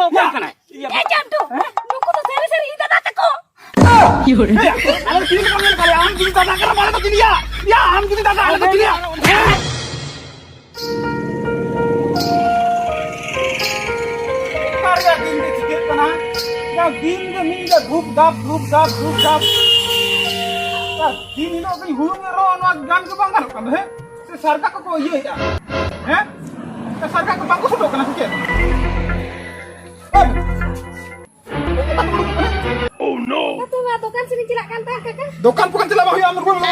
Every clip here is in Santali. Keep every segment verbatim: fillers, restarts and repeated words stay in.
ᱚᱠᱚᱭ ᱠᱟᱱᱟᱭ? ᱮ ᱪᱟᱱᱴᱩ, ᱱᱩᱠᱩ ᱫᱚ ᱥᱟᱹᱨᱤ ᱥᱟᱹᱨᱤ ᱤᱧ ᱫᱟᱫᱟ ᱛᱟᱠᱚ᱾ ᱮᱭᱟ, ᱟᱞᱮ ᱫᱚ ᱪᱤᱞᱤ ᱠᱟᱱᱟ ᱞᱮ? ᱟᱢ ᱡᱩᱫᱤ ᱫᱟᱫᱟ ᱠᱟᱱᱟᱢ, ᱟᱞᱮ ᱫᱚ ᱪᱤᱞᱤᱭᱟ? ᱭᱟ, ᱟᱢ ᱡᱩᱫᱤ ᱫᱟᱫᱟ, ᱟᱞᱮ ᱫᱚ ᱪᱤᱞᱤᱭᱟ? ᱚᱠᱟ ᱨᱮᱭᱟᱜ ᱫᱤᱱ ᱜᱮ ᱪᱤᱠᱟᱹᱜ ᱠᱟᱱᱟ? ᱭᱟ, ᱫᱤᱱ ᱜᱮ ᱢᱤᱫ ᱧᱤᱫᱟᱹ ᱫᱷᱩᱯ ᱫᱷᱟᱯ, ᱫᱷᱩᱯ ᱫᱷᱟᱯ, ᱫᱷᱩᱯ ᱫᱷᱟᱯ᱾ ᱭᱟ, ᱫᱤᱱ ᱦᱤᱞᱳᱜ ᱫᱚᱧ ᱦᱩᱲᱩᱝ ᱮ ᱨᱮᱦᱚᱸ ᱱᱚᱣᱟ ᱜᱟᱱ ᱜᱮ ᱵᱟᱝ ᱜᱟᱱᱚᱜ ᱠᱟᱱ ᱫᱚ, ᱦᱮᱸ? ᱥᱮ ᱥᱟᱨᱜᱟ ᱠᱚᱠᱚ ᱤᱭᱟᱹᱭᱮᱫᱼᱟ? ᱦᱮᱸ? ᱥᱮ ᱥᱟᱨᱜᱟ ᱠᱚ ᱵᱟᱝᱠᱚ ᱥᱩᱴᱚᱜ ᱠᱟᱱᱟ ᱥᱮ ᱪᱮᱫ? ᱮᱭ! ᱠᱟᱠᱟ, ᱛᱚ ᱱᱚᱣᱟ ᱫᱚᱠᱟᱱ ᱥᱮᱫ ᱤᱧ ᱪᱟᱞᱟᱜ ᱠᱟᱱ ᱛᱟᱦᱮᱸ, ᱠᱟᱠᱟ᱾ ᱫᱚᱠᱟᱱ ᱯᱷᱚᱠᱟᱱ ᱪᱟᱞᱟᱜ ᱵᱟᱝ ᱦᱩᱭᱩᱜᱼᱟ, ᱟᱢ ᱫᱚ ᱨᱩᱣᱟᱹᱲ ᱢᱮ᱾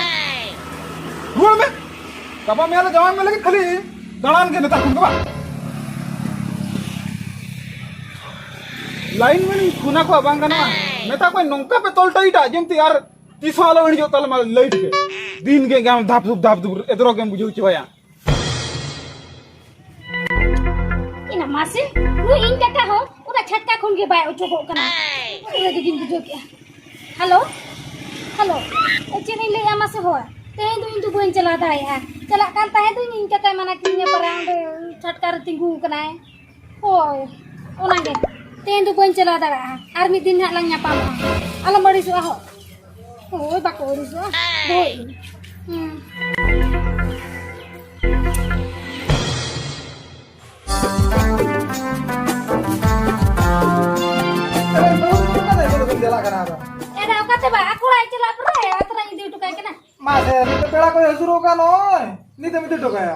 ᱨᱩᱣᱟᱹᱲ ᱢᱮ᱾ ᱜᱟᱯᱟ ᱢᱮᱭᱟᱝ ᱞᱮ ᱡᱟᱶᱟᱭ ᱢᱮ ᱞᱟᱹᱜᱤᱫ ᱠᱷᱟᱹᱞᱤ ᱫᱟᱬᱟᱱ ᱜᱮ ᱱᱮᱛᱟᱨ ᱠᱷᱚᱱ ᱫᱚ ᱵᱟᱝ? ᱞᱟᱭᱤᱱ ᱢᱮᱱ ᱤᱧ ᱯᱷᱳᱱ ᱟᱠᱚᱣᱟ ᱵᱟᱝ ᱜᱟᱱᱚᱜᱼᱟ? ᱢᱮᱛᱟ ᱠᱚᱣᱟᱧ ᱱᱚᱝᱠᱟ ᱯᱮ ᱛᱚᱞ ᱴᱟᱭᱤᱴᱟ ᱡᱮᱢᱛᱤ ᱟᱨ ᱛᱤᱥ ᱦᱚᱸ ᱟᱞᱚ ᱤᱬᱤᱡᱚᱜ ᱛᱟᱞᱮ ᱢᱟ ᱞᱟᱭᱤᱴ ᱜᱮ᱾ ᱫᱤᱱ ᱜᱮ ᱜᱟᱢ ᱫᱷᱟᱯ ᱫᱷᱩᱯ ᱫᱷᱟᱯ ᱫᱷᱩᱯ ᱮᱫᱨᱚ ᱜᱮᱢ ᱵᱩᱡᱷᱟᱹᱣ ᱦᱚᱪᱚᱣᱟᱭᱟ᱾ ᱤᱱᱟ ᱢᱟᱥᱮ, ᱱᱩᱭ ᱤᱧ ᱠᱟᱠᱟ ᱦᱚᱸ ᱚᱱᱟ ᱪᱷᱟᱴᱠᱟ ᱠᱷᱚᱱ ᱜᱮ ᱵᱟᱭ ᱚᱪᱚᱜᱚᱜ ᱠᱟᱱᱟ᱾ ᱚᱱᱟ ᱜᱮ ᱵᱟᱹᱧ ᱵᱩᱡᱷᱟᱹᱣ ᱠᱮᱜᱼᱟ᱾ ᱦᱮᱞᱳ, ᱦᱮᱞᱳ, ᱪᱮᱫ ᱤᱧ ᱞᱟᱹᱭᱟ ᱢᱟᱥᱮ ᱦᱳ? ᱛᱮᱦᱮᱧ ᱫᱚ ᱤᱧ ᱫᱚ ᱵᱟᱹᱧ ᱪᱟᱞᱟᱣ ᱫᱟᱲᱮᱭᱟᱜᱼᱟ᱾ ᱪᱟᱞᱟᱜ ᱠᱟᱱ ᱛᱟᱦᱮᱸ ᱫᱚᱧ, ᱤᱧ ᱠᱟᱠᱟᱭ ᱢᱟᱱᱟ ᱠᱤᱫᱤᱧᱟ, ᱯᱟᱨᱟ ᱚᱸᱰᱮ ᱪᱷᱟᱴᱠᱟ ᱨᱮ ᱛᱤᱸᱜᱩ ᱟᱠᱟᱱᱟᱭ᱾ ᱦᱳᱭ, ᱚᱱᱟᱜᱮ᱾ ᱛᱮᱦᱮᱧ ᱫᱚ ᱵᱟᱹᱧ ᱪᱟᱞᱟᱣ ᱫᱟᱲᱮᱭᱟᱜᱼᱟ᱾ ᱟᱨ ᱢᱤᱫ ᱫᱤᱱ ᱦᱟᱸᱜ ᱞᱟᱝ ᱧᱟᱯᱟᱢᱚᱜᱼᱟ᱾ ᱟᱞᱚᱢ ᱟᱹᱲᱤᱥᱚᱜᱼᱟ ᱦᱳ᱾ ᱦᱳᱭ, ᱵᱟᱠᱚ ᱟᱹᱲᱤᱥᱚᱜᱼᱟ᱾ ᱫᱚᱦᱚᱭᱮᱫ ᱟᱹᱧ᱾ ᱦᱩᱸ᱾ ᱪᱟᱞᱟᱜ ᱠᱟᱱᱟ ᱟᱫᱚ᱾ ᱮᱱᱟ ᱚᱠᱟᱛᱮ ᱵᱟ? ᱟᱠᱚ ᱚᱲᱟᱜ ᱮ ᱪᱟᱞᱟᱜ ᱯᱚᱨᱮ ᱟᱛᱨᱟᱧ ᱤᱫᱤ ᱦᱚᱴᱚ ᱠᱟᱭ ᱠᱟᱱᱟ᱾ ᱢᱟ ᱥᱮ, ᱱᱤᱛᱚᱜ ᱯᱮᱲᱟ ᱠᱚ ᱦᱟᱹᱡᱩᱨᱚᱜ ᱠᱟᱱ ᱱᱚᱜᱼᱚᱭ᱾ ᱱᱤᱛᱚᱜ ᱮᱢ ᱤᱫᱤ ᱦᱚᱴᱚ ᱠᱟᱭᱟ?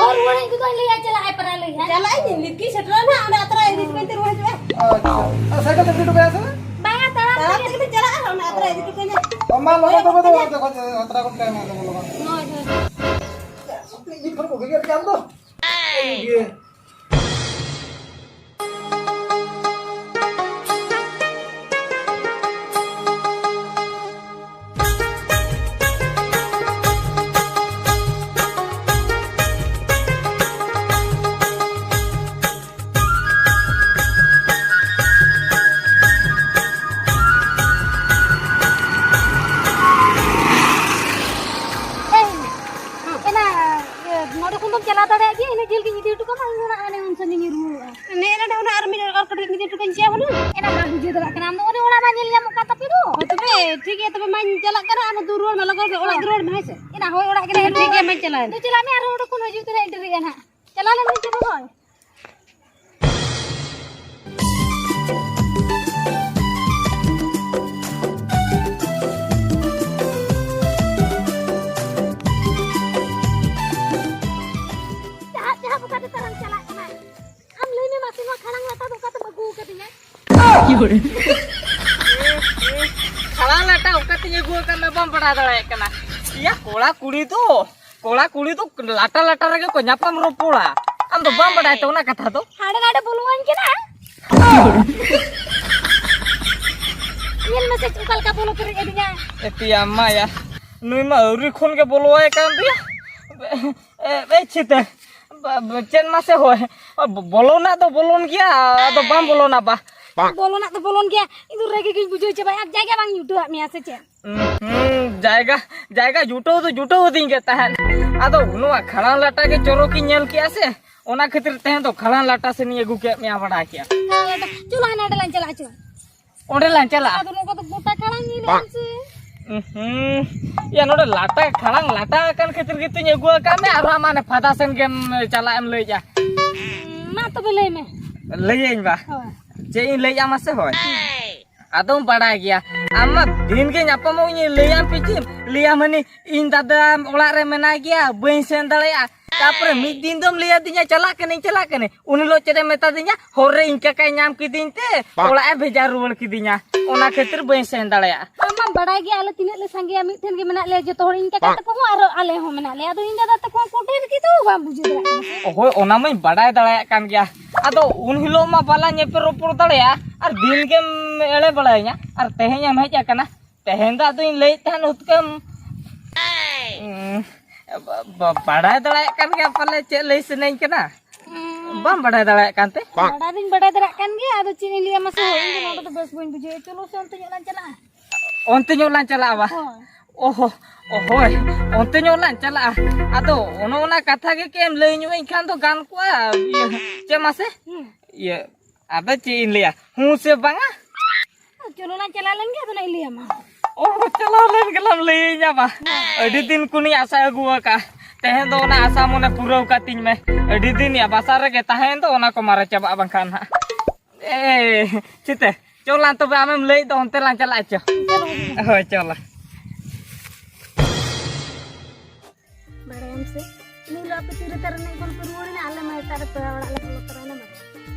ᱦᱳᱭ, ᱨᱩᱣᱟᱹᱲ ᱦᱤᱡᱩᱜ ᱫᱚᱧ ᱞᱟᱹᱭᱟ, ᱪᱟᱞᱟᱜ ᱟᱭ ᱯᱟᱨᱟ ᱞᱟᱹᱭ ᱦᱟᱸᱜ᱾ ᱪᱟᱞᱟᱜ ᱟᱹᱧ, ᱱᱤᱛ ᱜᱮ ᱥᱮᱴᱮᱨᱚᱜ ᱟᱭ ᱱᱟᱦᱟᱜ, ᱚᱸᱰᱮ ᱟᱛᱨᱟ ᱤᱫᱤ ᱦᱚᱴᱚ ᱠᱟᱭ ᱛᱮ ᱨᱩᱣᱟᱹᱲ ᱦᱤᱡᱩᱜ ᱟᱭ᱾ ᱟᱪᱪᱷᱟ᱾ ᱟᱨ ᱥᱟᱭᱠᱮᱞ ᱛᱮᱢ ᱤᱫᱤ ᱦᱚᱴᱚ ᱠᱟᱭᱟ ᱥᱮ? ᱵᱟᱝᱟ, ᱛᱟᱲᱟᱢ ᱛᱟᱲᱟᱢ ᱛᱮᱜᱮ᱾ ᱛᱮᱜᱮ ᱞᱮ ᱪᱟᱞᱟᱜᱼᱟ, ᱚᱱᱟ ᱟᱛᱨᱟ ᱤᱫᱤ ᱦᱚᱴᱚ ᱠᱟᱭ ᱢᱮ᱾ ᱚ, ᱢᱟ, ᱞᱚᱜᱚᱱ ᱛᱚᱵᱮ ᱫᱚ, ᱦᱳᱭ, ᱦᱳᱭ᱾ ᱟᱛᱨᱟ ᱜᱚᱫ ᱠᱟᱭ ᱢᱮ, ᱞᱚᱜᱚᱱ, ᱞᱚᱜᱚᱱ᱾ ᱦᱳᱭ, ᱦᱳᱭ᱾ ᱢᱤᱫ ᱠᱷᱚᱱ ᱠᱚ ᱜᱮᱜᱮᱨ ᱠᱟᱱ ᱫᱚ᱾ ᱤᱭᱟᱹ᱾ ᱮᱭ, ᱮᱱᱟ, ᱤᱭᱟᱹ, ᱱᱚᱰᱮ ᱠᱷᱚᱱ ᱫᱚᱢ ᱪᱟᱞᱟᱣ ᱫᱟᱲᱮᱭᱟᱜ ᱜᱮᱭᱟ, ᱤᱱᱟᱹᱜ ᱡᱷᱟᱹᱞ ᱜᱤᱧ ᱤᱫᱤ ᱦᱚᱴᱚ ᱠᱟᱢᱟ, ᱤᱧ ᱠᱟᱹᱴᱤᱡ ᱢᱤᱫ ᱴᱩᱠᱩᱧ ᱪᱮᱫ ᱦᱚᱸ ᱵᱟᱹᱱᱩᱜ᱾ ᱮᱱᱟ ᱢᱟ ᱵᱩᱡᱷᱟᱹᱣ ᱫᱟᱲᱮᱭᱟᱜ ᱠᱟᱱᱟ, ᱟᱢ ᱫᱚ ᱚᱱᱮ ᱚᱲᱟᱜ ᱢᱟ ᱧᱮᱞ ᱧᱟᱢᱚᱜ ᱠᱟᱱ ᱛᱟᱯᱮ ᱫᱚ᱾ ᱦᱳᱭ ᱛᱚᱵᱮ, ᱴᱷᱤᱠ ᱜᱮᱭᱟ, ᱛᱚᱵᱮ ᱢᱟᱧ ᱪᱟᱞᱟᱜ ᱠᱟᱱᱟ, ᱟᱨ ᱫᱩ ᱨᱩᱣᱟᱹᱲ ᱢᱮ, ᱞᱚᱜᱚᱱ ᱜᱮ ᱚᱲᱟᱜ ᱜᱮ ᱨᱩᱣᱟᱹᱲ ᱢᱮ, ᱦᱮᱸ ᱥᱮ? ᱮᱱᱟ ᱦᱳᱭ, ᱚᱲᱟᱜ ᱜᱮ ᱦᱮᱸ, ᱴᱷᱤᱠ ᱜᱮᱭᱟ, ᱢᱟᱧ ᱪᱟᱞᱟᱣᱮᱱ᱾ ᱫᱩ ᱪᱟᱞᱟᱜ ᱢᱮ, ᱟᱨ ᱚᱸᱰᱮ ᱠᱷᱚᱱ ᱦᱤᱡᱩᱜ ᱛᱮ ᱱᱟᱜ ᱰᱮᱨᱤᱜᱼᱟ ᱱᱟᱜ᱾ ᱪᱟᱞᱟᱣ ᱞᱮᱱ ᱜᱮ ᱪᱮᱫ ᱦᱚᱸ ᱵᱟᱝ᱾ ᱡᱟᱦᱟᱸ, ᱡᱟᱦᱟᱸ ᱵᱚᱠᱟ ᱫᱚ ᱛᱟᱨᱟᱢ ᱪᱟᱞᱟᱜ ᱠᱟᱱᱟ᱾ ᱟᱢ ᱞᱟᱹᱭ ᱢᱮ ᱢᱟᱥᱮ, ᱱᱚᱣᱟ ᱠᱷᱟᱲᱟᱝ ᱞᱟᱴᱟ ᱫᱚ ᱚᱠᱟᱛᱮᱢ ᱟᱹᱜᱩ ᱟᱠᱟᱫᱤᱧᱟ? ᱠᱷᱟᱲᱟᱝ ᱞᱟᱴᱟ ᱚᱠᱟᱛᱤᱧ ᱟᱹᱜᱩ ᱟᱠᱟᱫ ᱢᱮ ᱵᱟᱢ ᱵᱟᱲᱟᱭ ᱫᱟᱲᱮᱭᱟᱜ ᱠᱟᱱᱟ? ᱤᱭᱟ, ᱠᱚᱲᱟ ᱠᱩᱲᱤ ᱫᱚ, ᱠᱚᱲᱟ ᱠᱩᱲᱤ ᱫᱚ ᱞᱟᱴᱟ ᱞᱟᱴᱟ ᱨᱮᱜᱮ ᱠᱚ ᱧᱟᱯᱟᱢ ᱨᱚᱯᱚᱲᱟ᱾ ᱟᱢ ᱫᱚ ᱵᱟᱢ ᱵᱟᱲᱟᱭ ᱛᱮ ᱚᱱᱟ ᱠᱟᱛᱷᱟ ᱫᱚ? ᱦᱟᱸᱰᱮ ᱱᱟᱰᱮ ᱵᱚᱞᱚᱣᱟᱹᱧ ᱠᱟᱱᱟ᱾ ᱧᱮᱞ ᱢᱮᱥᱮ ᱚᱠᱟ ᱞᱮᱠᱟ ᱵᱚᱞᱚ ᱯᱮᱨᱮᱡ ᱟᱹᱫᱤᱧᱟ᱾ ᱮᱛᱤᱭᱟ ᱢᱟᱭᱟ, ᱱᱩᱭ ᱢᱟ ᱟᱹᱣᱨᱤ ᱠᱷᱚᱱ ᱜᱮ ᱵᱚᱞᱚᱣᱟᱭ ᱠᱟᱱ ᱫᱚᱭᱟ᱾ ᱮ, ᱮ, ᱪᱷᱤᱛᱟᱹ᱾ ᱵᱟ-, ᱵᱟ-, ᱪᱮᱫ ᱢᱟᱥᱮ ᱦᱳᱭ? ᱵᱚ-, ᱵᱚᱞᱚᱱᱟᱜ ᱫᱚ ᱵᱚᱞᱚᱱ ᱜᱮᱭᱟ, ᱟᱫᱚ ᱵᱟᱝ ᱵᱚᱞᱚᱱᱟ ᱵᱟ᱾ ᱵᱚᱞᱚᱱᱟᱜ ᱫᱚ ᱵᱚᱞᱚᱱ ᱜᱮᱭᱟ, ᱤᱧ ᱫᱚ ᱨᱟᱹᱜᱤ ᱜᱤᱧ ᱵᱩᱡᱷᱟᱹᱣ ᱪᱟᱵᱟᱭᱟ᱾ ᱟᱨ ᱡᱟᱭᱜᱟ ᱵᱟᱝ ᱡᱩᱴᱟᱹᱣᱟᱜ ᱢᱮᱭᱟ ᱥᱮ ᱪᱮᱫ? ᱦᱩᱸ, ᱡᱟᱭᱜᱟ, ᱡᱟᱭᱜᱟ ᱡᱩᱴᱟᱹᱣ ᱫᱚ ᱡᱩᱴᱟᱹᱣ ᱟᱹᱫᱤᱧ ᱜᱮ ᱛᱟᱦᱮᱸᱫ᱾ ᱟᱫᱚ ᱱᱚᱣᱟ ᱠᱷᱟᱲᱟᱝ ᱞᱟᱴᱟ ᱜᱮ ᱪᱚᱨᱚᱠᱤᱧ ᱧᱮᱞ ᱠᱮᱜᱼᱟ ᱥᱮ, ᱚᱱᱟ ᱠᱷᱟᱹᱛᱤᱨ ᱛᱮᱦᱮᱧ ᱫᱚ ᱠᱷᱟᱲᱟᱝ ᱞᱟᱴᱟ ᱥᱮᱱᱤᱧ ᱟᱹᱜᱩ ᱠᱮᱫ ᱢᱮᱭᱟ, ᱵᱟᱰᱟᱭ ᱠᱮᱜᱼᱟ᱾ ᱪᱚᱞᱚ ᱦᱟᱸᱰᱮ ᱞᱟᱝ ᱪᱟᱞᱟᱜᱼᱟ, ᱪᱚ᱾ ᱚᱸᱰᱮ ᱞᱟᱝ ᱪᱟᱞᱟᱜᱼᱟ᱾ ᱟᱫᱚ ᱱᱚᱝᱠᱟ ᱫᱚ ᱜᱚᱴᱟ ᱠᱟᱲᱟᱝ ᱧᱮᱞ ᱟᱢ ᱥᱮ? ᱦᱩᱸ, ᱭᱟ, ᱱᱚᱰᱮ ᱞᱟᱴᱟ, ᱠᱷᱟᱲᱟᱝ ᱞᱟᱴᱟ ᱟᱠᱟᱱ ᱠᱷᱟᱹᱛᱤᱨ ᱜᱮᱛᱚᱧ ᱟᱹᱜᱩ ᱟᱠᱟᱫ ᱢᱮ, ᱟᱨᱦᱚᱸ ᱟᱢ ᱦᱟᱱᱮ ᱯᱷᱟᱫᱟ ᱥᱮᱱ ᱜᱮᱢ ᱪᱟᱞᱟᱜ ᱮᱢ ᱞᱟᱹᱭᱮᱫᱼᱟ᱾ ᱢᱟ ᱛᱚᱵᱮ ᱞᱟᱹᱭ ᱢᱮ᱾ ᱞᱟᱹᱭᱟᱹᱧ ᱵᱟ? ᱦᱳᱭ᱾ ᱪᱮᱫ ᱤᱧ ᱞᱟᱹᱭᱮᱫᱼᱟ ᱢᱟᱥᱮ ᱦᱳᱭ? ᱟᱫᱚᱢ ᱵᱟᱲᱟᱭ ᱜᱮᱭᱟ, ᱟᱢ ᱢᱟ ᱫᱤᱱ ᱜᱮ ᱧᱟᱯᱟᱢᱚᱜ ᱤᱧ ᱞᱟᱹᱭᱟᱢ ᱯᱤᱪᱤᱢ, ᱞᱟᱹᱭᱟᱢ ᱦᱟᱹᱱᱤ ᱤᱧ ᱫᱟᱫᱟ ᱚᱲᱟᱜ ᱨᱮ ᱢᱮᱱᱟᱭ ᱜᱮᱭᱟ, ᱵᱟᱹᱧ ᱥᱮᱱ ᱫᱟᱲᱮᱭᱟᱜᱼᱟ᱾ ᱛᱟᱯᱚᱨᱮ ᱢᱤᱫ ᱫᱤᱱ ᱫᱚᱢ ᱞᱟᱹᱭ ᱟᱹᱫᱤᱧᱟ, "ᱪᱟᱞᱟᱜ ᱠᱟᱹᱱᱟᱹᱧ, ᱪᱟᱞᱟᱜ ᱠᱟᱹᱱᱟᱹᱧ᱾" ᱩᱱ ᱦᱤᱞᱳᱜ ᱪᱮᱫ ᱮᱢ ᱢᱮᱛᱟ ᱫᱤᱧᱟ? "ᱦᱚᱨ ᱨᱮ ᱤᱧ ᱠᱟᱠᱟᱭ ᱧᱟᱢ ᱠᱤᱫᱤᱧ ᱛᱮ ᱚᱲᱟᱜ ᱮ ᱵᱷᱮᱡᱟ ᱨᱩᱣᱟᱹᱲ ᱠᱤᱫᱤᱧᱟ, ᱚᱱᱟ ᱠᱷᱟᱹᱛᱤᱨ ᱵᱟᱹᱧ ᱥᱮᱱ ᱫᱟᱲᱮᱭᱟᱜᱼᱟ᱾" ᱟᱢ ᱢᱟᱢ ᱵᱟᱲᱟᱭ ᱜᱮᱭᱟ, ᱟᱞᱮ ᱛᱤᱱᱟᱹᱜ ᱞᱮ ᱥᱟᱸᱜᱮᱭᱟ, ᱢᱤᱫ ᱴᱷᱮᱱ ᱜᱮ ᱢᱮᱱᱟᱜ ᱞᱮᱭᱟ ᱡᱚᱛᱚ ᱦᱚᱲ, ᱤᱧ ᱠᱟᱠᱟ ᱛᱟᱠᱚ ᱦᱚᱸ ᱟᱨ ᱟᱞᱮ ᱦᱚᱸ ᱢᱮᱱᱟᱜ ᱞᱮᱭᱟ᱾ ᱟᱫᱚ ᱤᱧ ᱫᱟᱫᱟ ᱛᱟᱠᱚ ᱦᱚᱸ ᱠᱚ ᱰᱷᱮᱨ ᱜᱮᱛᱚ, ᱵᱟᱢ ᱵᱩᱡᱷᱟᱹᱣ ᱫᱟᱲᱮᱭᱟᱜ ᱠᱟᱱᱟ ᱥᱮ? ᱦᱳᱭ, ᱚᱱᱟ ᱢᱟᱧ ᱵᱟᱰᱟᱭ ᱫᱟᱲᱮᱭᱟᱜ ᱠᱟᱱ ᱜᱮᱭᱟ᱾ ᱟᱫᱚ ᱩᱱ ᱦᱤᱞᱳᱜ ᱢᱟ ᱵᱟᱞᱟᱝ ᱧᱮᱯᱮᱞ ᱨᱚᱯᱚᱲ ᱫᱟᱲᱮᱭᱟᱜᱼᱟ, ᱟᱨ ᱫᱤᱱ ᱜᱮᱢ ᱮᱲᱮ ᱵᱟᱲᱟᱭᱤᱧᱟ, ᱟᱨ ᱛᱮᱦᱮᱧ ᱮᱢ ᱦᱮᱡ ᱟᱠᱟᱱᱟ᱾ ᱛᱮᱦᱮᱧ ᱫᱚ ᱟᱫᱚᱧ ᱞᱟᱹᱭᱮᱫ ᱛᱟᱦᱮᱸᱱ ᱩᱛᱠᱟᱹᱢ, ᱩᱸ, ᱵᱟ-, ᱵᱟ-, ᱵᱟᱲᱟᱭ ᱫᱟᱲᱮᱭᱟᱜ ᱠᱟᱱ ᱜᱮᱭᱟ ᱯᱟᱞᱮ ᱪᱮᱫ ᱞᱟᱹᱭ ᱥᱟᱱᱟᱧ ᱠᱟᱱᱟ᱾ ᱩᱸ᱾ ᱵᱟᱢ ᱵᱟᱲᱟᱭ ᱫᱟᱲᱮᱭᱟᱜ ᱠᱟᱱᱛᱮ? ᱵᱟᱲᱟᱭ ᱫᱚᱧ ᱵᱟᱲᱟᱭ ᱫᱟᱲᱮᱭᱟᱜ ᱠᱟᱱ ᱜᱮᱭᱟ, ᱟᱫᱚ ᱪᱮᱫ ᱤᱧ ᱞᱟᱹᱭᱟ ᱢᱟᱥᱮ, ᱤᱧ ᱫᱚ ᱱᱚᱰᱮ ᱫᱚ ᱵᱮᱥ ᱵᱟᱹᱧ ᱵᱩᱡᱷᱟᱹᱣᱮᱫᱼᱟ᱾ ᱪᱚᱞᱚ ᱥᱮ ᱚᱱᱛᱮ ᱧᱚᱜ ᱞᱟᱝ ᱪᱟᱞᱟᱜᱼᱟ᱾ ᱚᱱᱛᱮ ᱧᱚᱜ ᱞᱟᱝ ᱪᱟᱞᱟᱜᱼᱟ ᱵᱟ? ᱦᱳᱭ᱾ ᱚᱦᱚ, ᱚ, ᱦᱳᱭ, ᱚᱱᱛᱮ ᱧᱚᱜ ᱞᱟᱝ ᱪᱟᱞᱟᱜᱼᱟ᱾ ᱟᱫᱚ ᱚᱱᱮ ᱚᱱᱟ ᱠᱟᱛᱷᱟ ᱜᱮ ᱠᱮ ᱮᱢ ᱞᱟᱹᱭ ᱧᱚᱜ ᱟᱹᱧ ᱠᱷᱟᱱ ᱫᱚ ᱜᱟᱱ ᱠᱚᱜᱼᱟ᱾ ᱤᱭᱟᱹ, ᱪᱮᱫ ᱢᱟᱥᱮ? ᱦᱩᱸ᱾ ᱤᱭᱟᱹ, ᱟᱫᱚ ᱪᱮᱫ ᱤᱧ ᱞᱟᱹᱭᱟ, ᱦᱩᱸ ᱥᱮ ᱵᱟᱝᱟ? ᱪᱚᱞᱚ ᱞᱟᱝ ᱪᱟᱞᱟᱣ ᱞᱮᱱ ᱜᱮ, ᱟᱫᱚ ᱞᱟᱝ ᱞᱟᱹᱭ ᱟᱢᱟ᱾ ᱚ, ᱪᱟᱞᱟᱣ ᱞᱮᱱ ᱜᱮᱞᱟᱢ ᱞᱟᱹᱭᱟᱹᱧᱟ ᱵᱟ᱾ ᱟᱹᱰᱤ ᱫᱤᱱ ᱠᱷᱚᱱᱤᱧ ᱟᱥᱟ ᱟᱹᱜᱩ ᱟᱠᱟᱫᱼᱟ᱾ ᱛᱮᱦᱮᱧ ᱫᱚ ᱚᱱᱟ ᱟᱥᱟ ᱢᱚᱱᱮ ᱯᱩᱨᱟᱹᱣ ᱠᱟᱹᱛᱤᱧ ᱢᱮ᱾ ᱟᱹᱰᱤ ᱫᱤᱱ ᱭᱟ ᱵᱟᱥᱟ ᱨᱮᱜᱮ ᱛᱟᱦᱮᱸᱭᱮᱱ ᱫᱚ, ᱚᱱᱟ ᱠᱚ ᱢᱟᱨᱟ ᱪᱟᱵᱟᱜᱼᱟ ᱵᱟᱝᱠᱷᱟᱱ ᱦᱟᱸᱜ᱾ ᱮ, ᱪᱤᱛᱮ, ᱪᱚᱞᱟᱝ ᱛᱚᱵᱮ, ᱟᱢᱮᱢ ᱞᱟᱹᱭᱮᱫ ᱫᱚ ᱚᱱᱛᱮ ᱞᱟᱝ ᱪᱟᱞᱟᱜᱼᱟ ᱪᱚ᱾ ᱦᱳᱭ, ᱪᱚᱞᱟ᱾ ᱵᱟᱲᱟᱭᱟᱢ ᱥᱮ, ᱩᱱ ᱦᱤᱞᱳᱜ ᱟᱯᱮ ᱛᱤᱨᱮ ᱛᱟᱨᱟ ᱮᱱᱮᱡ ᱠᱷᱚᱱ ᱯᱮ ᱨᱩᱣᱟᱹᱲ ᱮᱱᱟ, ᱟᱞᱮ ᱢᱟ ᱮᱴᱟᱜ ᱨᱮ ᱯᱮᱲᱟ ᱚᱲᱟᱜ ᱞᱮ ᱵᱚᱞᱚ ᱛᱚᱨᱟᱭᱮᱱᱟ, ᱵᱟᱲᱟᱭᱟᱢ᱾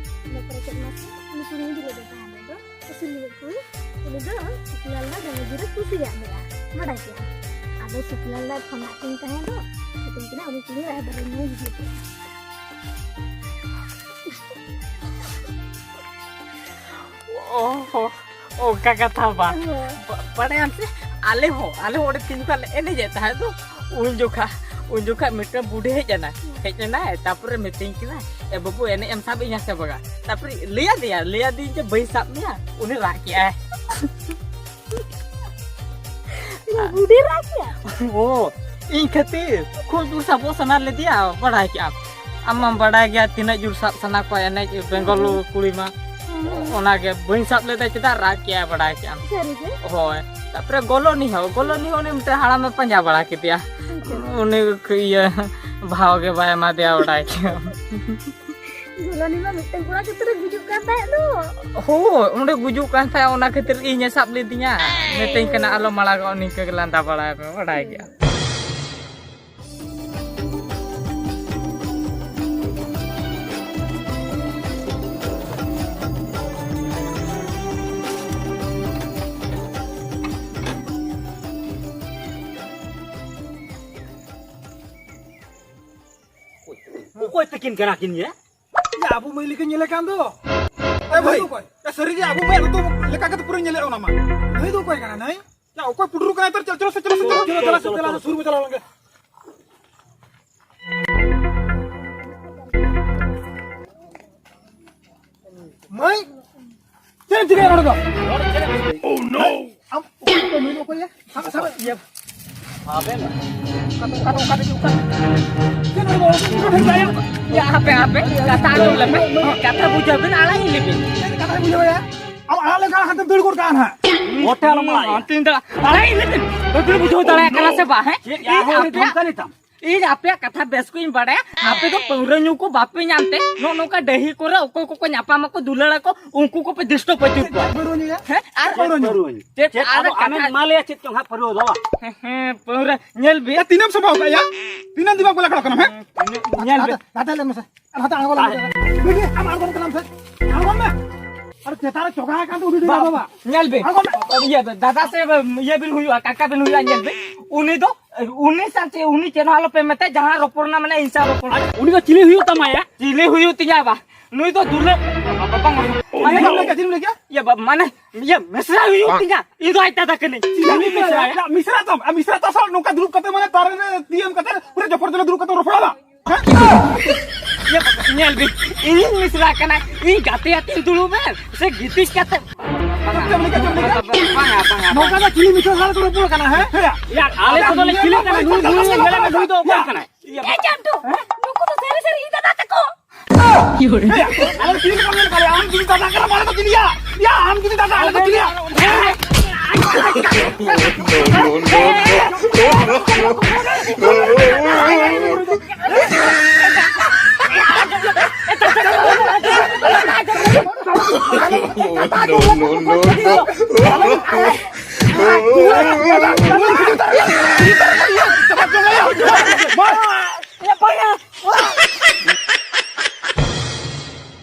ᱤᱱᱟᱹ ᱯᱚᱨᱮ ᱪᱮᱫ ᱢᱟᱥᱮ, ᱩᱱᱤ ᱠᱩᱲᱤ ᱤᱫᱤ ᱞᱮᱫᱮ ᱛᱟᱦᱮᱸ ᱫᱚ, ᱩᱥᱩᱞ ᱧᱚᱜ ᱠᱩᱲᱤ, ᱩᱱᱤ ᱫᱚ ᱥᱩᱠᱞᱟᱞ ᱫᱟ ᱫᱚᱢᱮ ᱡᱳᱨᱮ ᱠᱩᱥᱤᱭᱟᱜ ᱢᱮᱭᱟ, ᱵᱟᱰᱟᱭ ᱠᱮᱫᱟᱢ᱾ ᱟᱫᱚ ᱥᱩᱠᱞᱟᱞ ᱫᱟᱭ ᱯᱷᱳᱱ ᱟᱫ ᱛᱤᱧ ᱛᱟᱦᱮᱸ ᱫᱚ, ᱢᱮᱛᱟᱹᱧ ᱠᱟᱱᱟ ᱩᱱᱤ ᱠᱩᱲᱤ ᱨᱟᱭᱵᱟᱨ ᱨᱮ ᱧᱮᱞ ᱦᱤᱡᱩᱜ ᱠᱟᱱᱟ᱾ ᱚ, ᱚᱱᱠᱟ ᱠᱟᱛᱷᱟ ᱵᱟ᱾ ᱦᱳᱭ᱾ ᱵᱟ-, ᱵᱟᱲᱟᱭᱟᱢ ᱥᱮ, ᱟᱞᱮ ᱦᱚᱸ, ᱟᱞᱮ ᱦᱚᱸ ᱚᱸᱰᱮ ᱛᱤᱸᱜᱩ ᱠᱟᱛᱮ ᱞᱮ ᱮᱱᱮᱡᱮᱫ ᱛᱟᱦᱮᱸᱫ ᱫᱚ, ᱩᱱ ᱡᱚᱠᱷᱟ, ᱩᱱ ᱡᱚᱠᱷᱟ ᱢᱤᱫᱴᱮᱱ ᱵᱩᱰᱷᱤ ᱦᱮᱡ ᱮᱱᱟᱭ᱾ ᱦᱮᱡ ᱮᱱᱟᱭ, ᱛᱟᱯᱚᱨᱮ ᱢᱤᱛᱟᱹᱧ ᱠᱟᱱᱟᱭ, "ᱮ ᱵᱟᱹᱵᱩ, ᱮᱱᱮᱡ ᱮᱢ ᱥᱟᱵ ᱤᱧᱟ ᱥᱮ ᱵᱟᱝᱟ?" ᱛᱟᱯᱚᱨᱮ ᱞᱟᱹᱭ ᱟᱫᱮᱭᱟ, ᱞᱟᱹᱭ ᱟᱫᱮᱭᱟᱹᱧ ᱡᱮ ᱵᱟᱹᱧ ᱥᱟᱵ ᱢᱮᱭᱟ, ᱩᱱᱤ ᱨᱟᱜ ᱠᱮᱜᱼᱟᱭ᱾ ᱵᱩᱰᱷᱤ ᱨᱟᱜ ᱠᱮᱜᱼᱟ? ᱚ, ᱤᱧ ᱠᱷᱟᱹᱛᱤᱨ ᱠᱷᱩᱵ ᱡᱳᱨ ᱥᱟᱵᱚᱜ ᱥᱟᱱᱟ ᱞᱮᱫᱮᱭᱟ, ᱵᱟᱲᱟᱭ ᱠᱮᱜᱼᱟᱢ᱾ ᱟᱢ ᱢᱟᱢ ᱵᱟᱰᱟᱭ ᱜᱮᱭᱟ ᱛᱤᱱᱟᱹᱜ ᱡᱳᱨ ᱥᱟᱵ ᱥᱟᱱᱟ ᱠᱚᱣᱟ ᱮᱱᱮᱡ ᱵᱮᱝᱜᱚᱞ ᱠᱩᱲᱤ ᱢᱟ᱾ ᱦᱩᱸ᱾ ᱚᱱᱟᱜᱮ ᱵᱟᱹᱧ ᱥᱟᱵ ᱞᱮᱫᱟ, ᱪᱮᱫᱟᱜ ᱨᱟᱜ ᱠᱮᱜᱼᱟᱭ, ᱵᱟᱰᱟᱭ ᱠᱮᱜᱼᱟᱢ᱾ ᱥᱟᱹᱨᱤ ᱜᱮ? ᱦᱳᱭ᱾ ᱛᱟᱯᱚᱨᱮ ᱜᱚᱞᱚᱱᱤ ᱦᱚᱸ, ᱜᱚᱞᱚᱱᱤ ᱦᱚᱸ ᱩᱱᱤ ᱢᱤᱫᱴᱮᱱ ᱦᱟᱲᱟᱢᱮ ᱯᱟᱸᱡᱟ ᱵᱟᱲᱟ ᱠᱮᱫᱮᱭᱟ᱾ ᱟᱪᱪᱷᱟ᱾ ᱩᱱᱤ ᱤᱭᱟᱹ ᱵᱷᱟᱣ ᱜᱮ ᱵᱟᱭ ᱮᱢᱟ ᱫᱮᱭᱟ, ᱵᱟᱰᱟᱭ ᱠᱮᱜᱼᱟᱢ᱾ ᱜᱚᱞᱚᱱᱤ ᱢᱟ ᱢᱤᱫᱴᱮᱱ ᱠᱚᱲᱟ ᱜᱤᱫᱽᱨᱟᱹ ᱜᱩᱡᱩᱜ ᱠᱟᱱ ᱛᱟᱦᱮᱸᱫ ᱫᱚ᱾ ᱦᱳᱭ, ᱚᱸᱰᱮ ᱜᱩᱡᱩᱜ ᱠᱟᱱ ᱛᱟᱦᱮᱸᱫ, ᱚᱱᱟ ᱠᱷᱟᱹᱛᱤᱨ ᱤᱧᱮ ᱥᱟᱵ ᱞᱤᱫᱤᱧᱟ᱾ ᱢᱤᱛᱟᱹᱧ ᱠᱟᱱᱟ, "ᱟᱞᱚᱢ ᱟᱲᱟᱜᱚᱜᱼᱟ, ᱱᱤᱝᱠᱟᱹ ᱜᱮ ᱞᱟᱸᱫᱟ ᱵᱟᱲᱟᱭ ᱢᱮ", ᱵᱟᱰᱟᱭ ᱠᱮᱜᱼᱟᱢ᱾ ᱚᱠᱚᱭ ᱛᱟᱹᱠᱤᱱ ᱠᱟᱱᱟ ᱠᱤᱱ ᱭᱟ? ᱭᱟ, ᱟᱵᱚ ᱢᱟᱹᱭ ᱞᱮᱠᱟ ᱧᱮᱞᱮ ᱠᱟᱱ ᱫᱚ᱾ ᱮ ᱵᱷᱟᱹᱭ, ᱱᱩᱭ ᱫᱚ ᱚᱠᱚᱭ? ᱮ ᱥᱟᱹᱨᱤ ᱜᱮ ᱟᱵᱚ ᱢᱟᱹᱭ ᱱᱩᱭ ᱞᱮᱠᱟ ᱜᱮ ᱯᱩᱨᱟᱹ ᱧᱮᱞᱮ ᱚᱱᱟ ᱢᱟ᱾ ᱱᱩᱭ ᱫᱚ ᱚᱠᱚᱭ ᱠᱟᱱᱟ ᱱᱩᱭ? ᱭᱟ, ᱚᱠᱚᱭ ᱯᱩᱴᱩᱨ ᱠᱟᱱᱟᱭ ᱛᱟᱨ? ᱪᱚᱞᱚ, ᱪᱚᱞᱚ, ᱪᱚᱞᱚ, ᱪᱚᱞᱚ, ᱪᱚᱞᱚ, ᱪᱚᱞᱚ, ᱪᱚᱞᱚ, ᱪᱚᱞᱚ, ᱥᱩᱨ ᱵᱚ ᱪᱟᱞᱟᱣ ᱞᱮᱱ ᱜᱮ᱾ ᱢᱟᱹᱭ, ᱪᱮᱫ ᱮᱢ ᱪᱤᱠᱟᱹᱭᱟ ᱱᱚᱰᱮ ᱫᱚ? Oh no! ᱟᱢ, ᱱᱩᱭ ᱫᱚ ᱚᱠᱚᱭ ᱭᱟ? ᱥᱟᱵ, ᱥᱟᱵ, ᱤᱭᱟᱹ᱾ ᱟᱵᱮᱱ ᱚᱠᱟ ᱛᱮ, ᱚᱠᱟ ᱛᱮ, ᱚᱠᱟ ᱛᱮ ᱦᱤᱡᱩᱜ ᱠᱟᱱ? ᱪᱮᱫ ᱦᱚᱸ ᱵᱟᱝ, ᱚᱠᱟ ᱛᱮ ᱦᱤᱡᱩᱜ ᱠᱟᱱ? ᱭᱟ, ᱦᱟᱯᱮ, ᱦᱟᱯᱮ, ᱠᱟᱛᱷᱟ ᱟᱸᱡᱚᱢ ᱞᱮᱯᱮ᱾ ᱠᱟᱛᱷᱟ ᱵᱩᱡᱷᱟᱹᱣ ᱵᱤᱱ, ᱟᱲᱟᱝ ᱤᱧ ᱞᱟᱹᱭ ᱵᱤᱱ᱾ ᱪᱮᱫ ᱠᱟᱛᱷᱟ ᱵᱩᱡᱷᱟᱹᱣ ᱭᱟ? ᱟᱢ ᱟᱲᱟᱝ ᱞᱮᱠᱷᱟᱱ ᱦᱟᱱᱛᱮ ᱫᱟᱹᱲ ᱜᱚᱫ ᱠᱟᱜᱼᱟ ᱱᱟᱦᱟᱜ᱾ ᱦᱚᱴᱮ ᱟᱞᱚᱢ ᱟᱲᱟᱜ ᱭᱟ᱾ ᱦᱟᱱᱛᱮᱧ ᱫᱟᱹᱲᱟ᱾ ᱟᱲᱟᱝ ᱤᱧ ᱞᱟᱹᱭ ᱵᱤᱱ᱾ ᱵᱟᱹᱵᱤᱱ ᱵᱩᱡᱷᱟᱹᱣ ᱫᱟᱲᱮᱭᱟᱜ ᱠᱟᱱᱟ ᱥᱮ ᱵᱟᱝ, ᱦᱮᱸ? ᱪᱮᱫ ᱭᱟ, ᱤᱧ ᱦᱚᱲ ᱟᱯᱮᱭᱟᱜ, ᱫᱷᱚᱢᱠᱟᱣ ᱫᱟᱢ? ᱤᱧ ᱟᱯᱮᱭᱟᱜ ᱠᱟᱛᱷᱟ ᱵᱮᱥ ᱠᱚᱧ ᱵᱟᱲᱟᱭᱟ᱾ ᱟᱯᱮ ᱫᱚ ᱯᱟᱹᱣᱨᱟᱹ ᱧᱩ ᱠᱚ ᱵᱟᱯᱮ ᱧᱟᱢ ᱛᱮ, ᱱᱚᱜᱼᱚ ᱱᱚᱝᱠᱟ ᱰᱟᱹᱦᱤ ᱠᱚᱨᱮ ᱚᱠᱚᱭ ᱠᱚᱠᱚ ᱧᱟᱯᱟᱢ ᱟᱠᱚ, ᱫᱩᱞᱟᱹᱲ ᱟᱠᱚ, ᱩᱱᱠᱩ ᱠᱚᱯᱮ disturb ᱟᱹᱪᱩᱨ ᱠᱚᱣᱟ᱾ ᱯᱟᱹᱣᱨᱟᱹ ᱧᱩᱭᱟ? ᱦᱮᱸ? ᱟᱨ ᱯᱟᱹᱣᱨᱟᱹ ᱧᱩ᱾ ᱯᱟᱹᱣᱨᱟᱹ ᱧᱩ᱾ ᱪᱮᱫ ᱪᱮᱫ? ᱟᱨ ᱟᱫᱚ ᱟᱢᱮᱢ ᱠᱟᱛᱷᱟ ᱮᱢᱟ ᱞᱮᱭᱟ ᱪᱮᱫ ᱪᱚᱝ ᱦᱟᱸᱜ ᱯᱟᱹᱣᱨᱟᱹ ᱫᱚ ᱵᱟᱝ? ᱦᱮᱸ, ᱦᱮᱸ, ᱯᱟᱹᱣᱨᱟᱹ ᱧᱮᱞ ᱵᱤᱱ᱾ ᱮ, ᱛᱤᱱᱟᱹᱜ ᱮᱢ ᱥᱟᱵᱟᱣ ᱠᱟᱜ ᱭᱟ? ᱛᱤᱱᱟᱹᱜ ᱫᱤᱱ ᱵᱟᱝ ᱠᱚ ᱞᱟᱠᱲᱚᱜ ᱠᱟᱱᱟ, ᱦᱮᱸ? ᱧᱮᱞ ᱵᱤᱱ᱾ ᱱᱟᱛᱮ, ᱱᱟᱛᱮ ᱞᱮ ᱢᱮᱥᱮ᱾ ᱟᱨ ᱱᱟᱛᱮ ᱟᱬᱜᱚ ᱞᱮ ᱢᱮᱥᱮ᱾ ᱵᱤᱴᱤ, ᱟᱢ ᱟᱬᱜᱚᱱ ᱠᱟᱱᱟᱢ ᱥᱮ? ᱟᱬᱜᱚᱱ ᱢᱮ᱾ ᱟᱨ ᱪᱮᱛᱟᱱ ᱨᱮ ᱪᱚᱜᱟ ᱟᱠᱟᱱ ᱫᱚ ᱩᱰᱩᱠ ᱵᱟ-, ᱵᱟᱵᱟ᱾ ᱧᱮᱞ ᱵᱤᱱ᱾ ᱟᱬᱜᱚᱱ ᱢᱮ᱾ ᱤᱭᱟᱹ, ᱫᱟᱫᱟ ᱥᱮ ᱤᱭᱟᱹ ᱵᱤᱱ ᱦᱩᱭᱩᱜᱼᱟ, ᱠᱟᱠᱟ ᱵᱤᱱ ᱦᱩᱭᱩᱜᱼᱟ, ᱧᱮᱞ ᱵᱤᱱ᱾ ᱩᱱᱤ ᱫᱚ, ᱩᱱᱤ ᱥᱟᱶ ᱪᱮᱫ, ᱩᱱᱤ ᱪᱮᱫ ᱦᱚᱸ ᱟᱞᱚᱯᱮ ᱢᱮᱛᱟᱭ, ᱡᱟᱦᱟᱸ ᱨᱚᱯᱚᱲ ᱨᱮᱱᱟᱜ ᱢᱮᱱᱟᱜᱼᱟ, ᱤᱧ ᱥᱟᱶ ᱨᱚᱯᱚᱲ᱾ ᱟᱨ ᱩᱱᱤ ᱫᱚ ᱪᱤᱞᱤ ᱦᱩᱭᱩᱜ ᱛᱟᱢᱟᱭᱟ? ᱪᱤᱞᱤ ᱦᱩᱭᱩᱜ ᱛᱤᱧᱟ ᱵᱟ? ᱱᱩᱭ ᱫᱚ ᱫᱩᱞᱟᱹᱲ, ᱵᱟᱵᱟ, ᱵᱟᱝ᱾ ᱪᱮᱫ ᱮᱢ ᱞᱟᱹᱭ ᱠᱮᱫᱟ? ᱪᱮᱫ ᱮᱢ ᱞᱟᱹᱭ ᱠᱮᱫᱟ? ᱤᱭᱟᱹ, ᱵᱟ-, ᱢᱟᱱᱮ, ᱤᱭᱟᱹ, ᱢᱮᱥᱨᱟ ᱦᱩᱭᱩᱜ ᱛᱤᱧᱟ᱾ ᱤᱧ ᱫᱚ ᱟᱡ ᱫᱟᱫᱟ ᱠᱟᱹᱱᱟᱹᱧ᱾ ᱪᱤᱞᱤ ᱩᱱᱤ ᱢᱮᱥᱨᱟ? ᱢᱮᱥᱨᱟ᱾ ᱭᱟ, ᱢᱮᱥᱨᱟ ᱛᱟᱢ, ᱟᱨ ᱢᱮᱥᱨᱟ ᱛᱟᱢ ᱥᱟᱶ ᱱᱚᱝᱠᱟ ᱫᱩᱲᱩᱵ ᱠᱟᱛᱮ, ᱢᱟᱱᱮ, ᱛᱟᱨᱮ ᱨᱮ ᱛᱤ ᱮᱢ ᱠᱟᱛᱮ, ᱯᱩᱨᱟᱹ ᱡᱚᱯᱚᱨ ᱡᱚᱞᱮ ᱫᱩᱲᱩᱵ ᱠᱟᱛᱮ ᱨᱚᱯᱚᱲᱟ ᱵᱟᱝ? ᱦᱮᱸ? ᱤᱭᱟᱹ, ᱧᱮᱞ ᱵᱤᱱ, ᱤᱧᱤᱧ ᱢᱮᱥᱨᱟ ᱠᱟᱱᱟ, ᱤᱧ ᱜᱟᱛᱮ ᱟᱛᱮᱧ ᱫᱩᱲᱩᱵ ᱮᱱ, ᱥᱮ ᱜᱤᱛᱤᱡ ᱠᱟᱛᱮ? ᱪᱮᱫ ᱮᱢ ᱞᱟᱹᱭ ᱠᱮᱫᱟ? ᱪᱮᱫ ᱮᱢ ᱞᱟᱹᱭ ᱠᱮᱫᱟ? ᱵᱟᱝᱟ, ᱵᱟᱝᱟ, ᱱᱚᱝᱠᱟ ᱵᱟᱝᱟ᱾ ᱫᱚ ᱪᱤᱞᱤ ᱢᱤᱥᱨᱟ ᱥᱟᱞᱟᱜ ᱠᱚ ᱨᱚᱯᱚᱲ ᱠᱟᱱᱟ, ᱦᱮᱸ? ᱦᱮᱸ᱾ ᱭᱟ, ᱟᱞᱮ ᱠᱚᱫᱚ ᱞᱮ ᱪᱤᱞᱤ ᱠᱟᱱᱟ? ᱱᱩᱭ, ᱱᱩᱭ ᱧᱮᱞ ᱢᱮ, ᱱᱩᱭ ᱫᱚ ᱚᱠᱚᱭ ᱠᱟᱱᱟᱭ? ᱮ ᱪᱟᱱᱴᱩ, ᱱᱩᱠᱩ ᱫᱚ ᱥᱟᱹᱨᱤ ᱥᱟᱹᱨᱤ ᱤᱧ ᱫᱟᱫᱟ ᱛᱟᱠᱚ᱾ ᱦᱮᱸ, ᱟᱞᱮ ᱪᱤᱞᱤ ᱠᱚ ᱧᱮᱞ ᱠᱟᱞᱮ? ᱟᱢ ᱡᱩᱫᱤ ᱫᱟᱫᱟ ᱠᱟᱱᱟᱢ, ᱟᱞᱮ ᱫᱚ ᱪᱤᱞᱤᱭᱟ? ᱭᱟ, ᱟᱢ ᱡᱩᱫᱤ ᱫᱟᱫᱟ, ᱟᱞᱮ ᱫᱚ ᱪᱤᱞᱤᱭᱟ? No, no, no, no.